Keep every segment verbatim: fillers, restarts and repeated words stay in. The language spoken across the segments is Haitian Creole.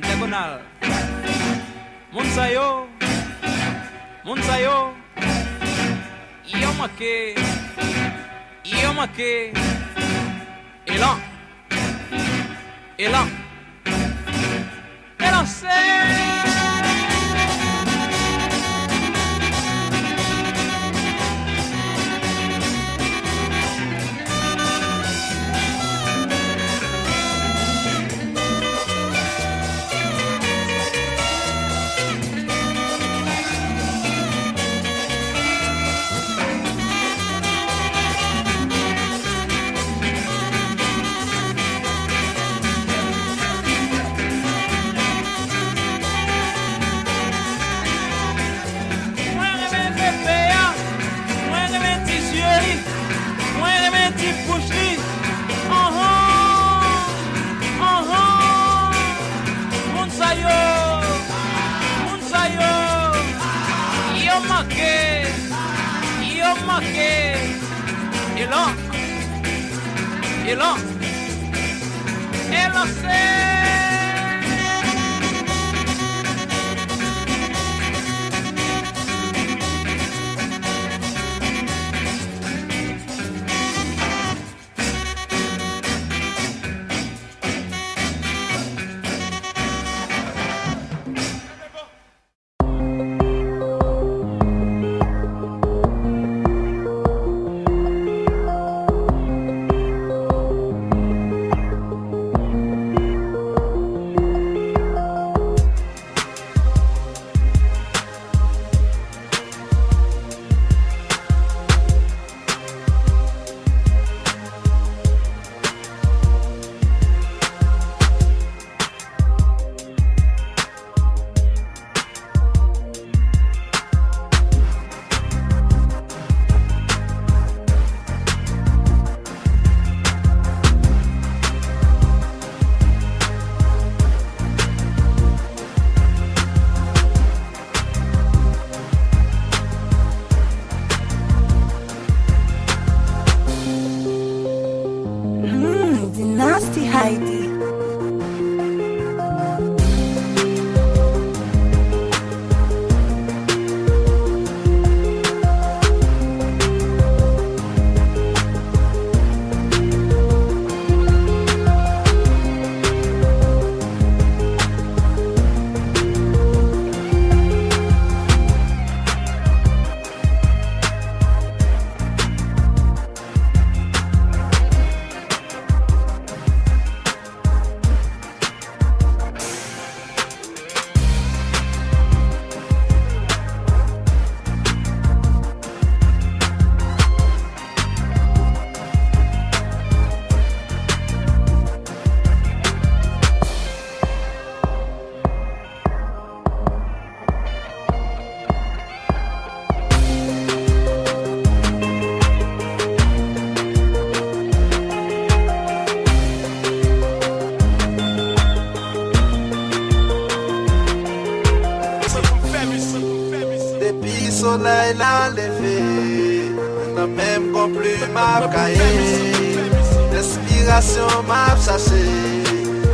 Diagonal. Moun sa yo, moun sa yo, yo manke, yo manke. Elan, elan, elan se. Mwen renmen bebe a, mwen renmen ti zye li, mwen renmen ti bouch li. Anhan, anhan. Moun sa yo, moun sa yo, yo manke, yo manke. Elan, elan, elan se. Hmm, Dynasty Haiti. Depi solèy la leve, nan menm konpli m ap gaye. Enspirasyon m ap chache,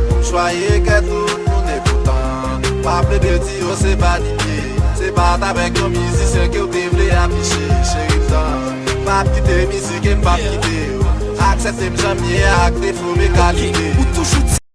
pou m chwaye kè tout moun. Epoutan, pa plede di yo se pa li ye. Se pa t avèk yon mizisyen ke w te vle afiche. Cheri m, pa kite mizik e m p ap kite w. Aksepte m jan m ye ak defo m e kalite. Ou toujou